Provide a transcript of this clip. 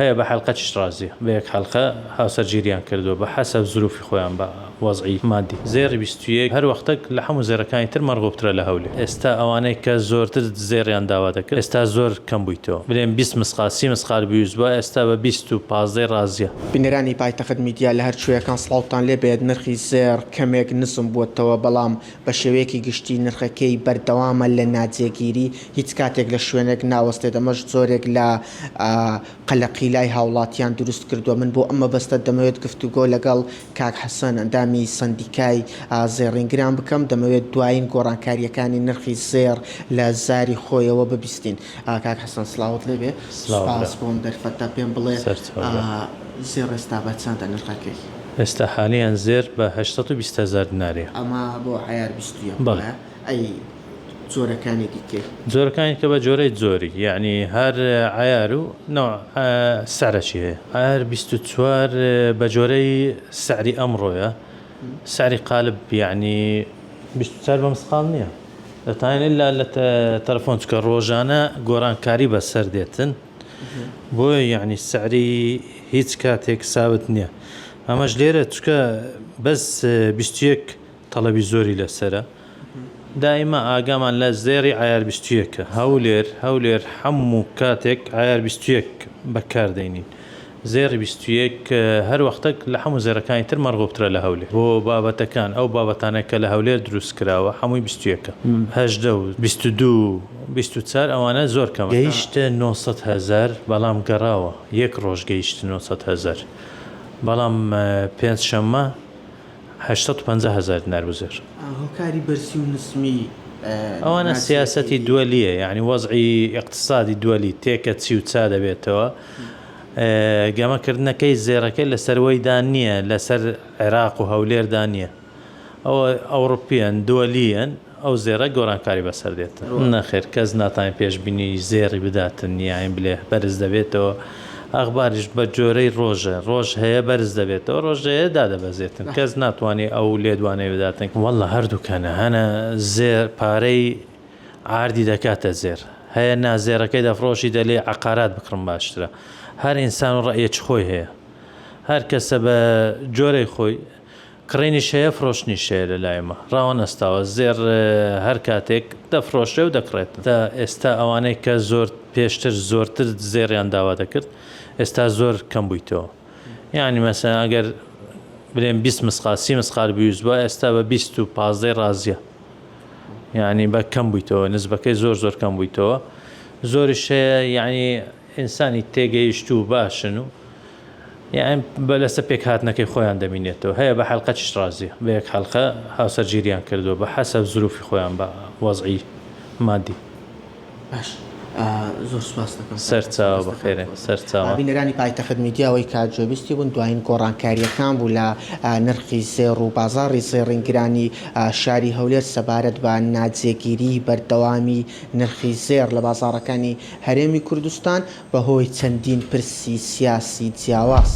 هەیە بە حەلقەچیش ڕازیە بە یەک حەلقە هاوسەرگیریان کردوە بە حەسەب زروفی خۆیان بە وەزعی مادی زێڕی 21 هەر وەختەک لە حەموو زێڕەکانی تر مەرغوبترە لە هەولێر ئێستا ئەوانەی کە زۆرتر زێڕیان داوا دەکرد ئێستا زۆر کەم بویتەوە بلێن 20 مسقال 30 مسقال بیوست بوە ئێستا بە 20 و پازدەی ڕازیە. بینەرانی پایتەخت میدیا لە هەر کوێیەکان سڵاوتان لێ بێت نرخی زێڕ کەمێک نزم بووەتەوە بەڵام بە شێوەیەکی گشتی نرخەکەی بەردەوامە لە ناجێگیری، هیچ کاتێک لە شوێنێک ناوەستێت، ئەمەش جۆرێک لە قەلەقی لای هاوڵاتیان دروست کردووە، من بۆ ئەم مەبەستە دەمەوێت گفتوگۆ لەگەڵ کاک حەسەن ئەندامی سەندیکای زێڕینگران بکەم، دەمەوێت دوایین گۆڕانکارییەکانی نرخی زێڕ لە زاری خۆیەوە ببیستین. کاک حەسەن سڵاوت لێبێ، سوپاس بۆ ئەم دەرفەتە، پێم بڵێ زێڕ ئێستا بە چەندە نرخەکەی؟ ئێستا حالیەن زێر بە 820 هەزار دیناریە. ئەمە بۆ عەیار 21 بەڵێ. وایە؟ ئەی جۆرەکانی دیکەی؟ جۆرەکانی کە بە جۆرەی جۆری یەعنی هەر عەیار و نەوع سعرەکی هەیە. عەیار 24 بە جۆرەی سعری ئەمڕۆیە سعری قالب یەعنی 24 بە مسقاڵ نییە دەتوانین ئیلا لە تەلەفۆن چونکە ڕۆژانە گۆڕانکاری بەسەر دێتن. بۆیە یەعنی سعری هیچ کاتێک سابت نییە ئەمەش لێرە چکە بەس 21 تەڵەبی زۆری لەسرە دائیما ئاگامان لە زێڕی عیار 21 هەولێر هەولێر هەموو کاتێک عیار 21 بەکار دەینین زێڕی 21 هەر وەختەک لە هەموو زێڕەکانی تر مەرغوبترە لە هەولێر بۆ بابەتەکان ئەو بابەتانە کە لە هەولێر دروست کراوە هەمووی 21 هەژدە و 22 24 ئەوانە زۆر کەمە. گەیشتە 900 هەزار بەڵام گەڕاوە یەک ڕۆژ گەیشتە 900 هەزار بەڵام پێنج شەممە 850 هەزار دینار بوو زێڕ. هۆکاری بەرزی و نزمی ئەوانە سیاسەتی ناجێگیری. دوەلیە یانی وەزعی ئیقتسادی دوەلی تێکە چی و چا دەبێتەوە گەمە کردنەکەی زێڕەکەی لەسەر وەیدا نییە لەسەر عێراق و هەولێردا نییە ئەوە ئەوڕوپیەن دوەلیەن ئەو زێڕە گۆڕانکاری بەسەر دێت. نەخێر کەس ناتوانێت پێشبینی زێڕی بداتن یاین بلێ بەرز دەبێتەوە ئەخباریش بە جۆرەی ڕۆژە ڕۆژ هەیە بەرز دەبێتەوە ڕۆژ هەیە دادەبەزێتن کەس ناتوانێت ئەو لێدوانەی بداتن. وەڵا هەردووکانە هەنە زێر پارەی عاردی دەکاتە زێر هەیە نا زێرەکەی دەفڕۆشی دەلێ عەقارات بکڕم باشترە هەر ئینسان و ڕەئیەکی خۆی هەیە هەر کەسە بە جۆرەی خۆی کڕینیش هەیە فرۆشتنیش هەیە لە لای مە ڕاوەنەستاوە زێڕ هەر کاتێک دەفرۆشرێ و دەکڕێت تا ئێستا ئەوانەی کە زۆر پێشتر زۆرتر زێڕیان داوا دەکرد ئێستا زۆر کەم بوویتەوە یعنی مەسەن ئەگەر بلێن 20 مسقال 30 مسقال بیوست بووە ئێستا بە 20 و پازدەی ڕازیە یعنی بە کەم بوویتەوە نسبەکەی زۆر زۆر کەم بوویتەوە زۆریش هەیە یعنی ئینسانی تێگەیشتوو باشن و یان بە لەسە پێکهاتنەکەی خۆیان دەمینێتەوە هەیە بە حەلقەچیش ڕازیە بە یەک حەلقە هاوسەرگیریان کردووە بە حەسەب زروفی خۆیان بە وەزعی مادی. باش زۆر سوپاست دەکەم کاک حەسەن سەرچاوە دەستەکانت بەخێرێن خۆش بێت. سەرچاوە. بینەرانی پایتەخت میدیا ئەوەی کە گوێبیستی بوون دوایین گۆڕانکارییەکان بوو لە نرخی زێڕ و بازاڕی زێڕینگرانی شاری هەولێر سەبارەت بە ناجێگیریی بەردەوامی نرخی زێڕ لە بازاڕەکانی هەرێمی کوردستان بەهۆی چەندین پرسی سیاسی جیاواز.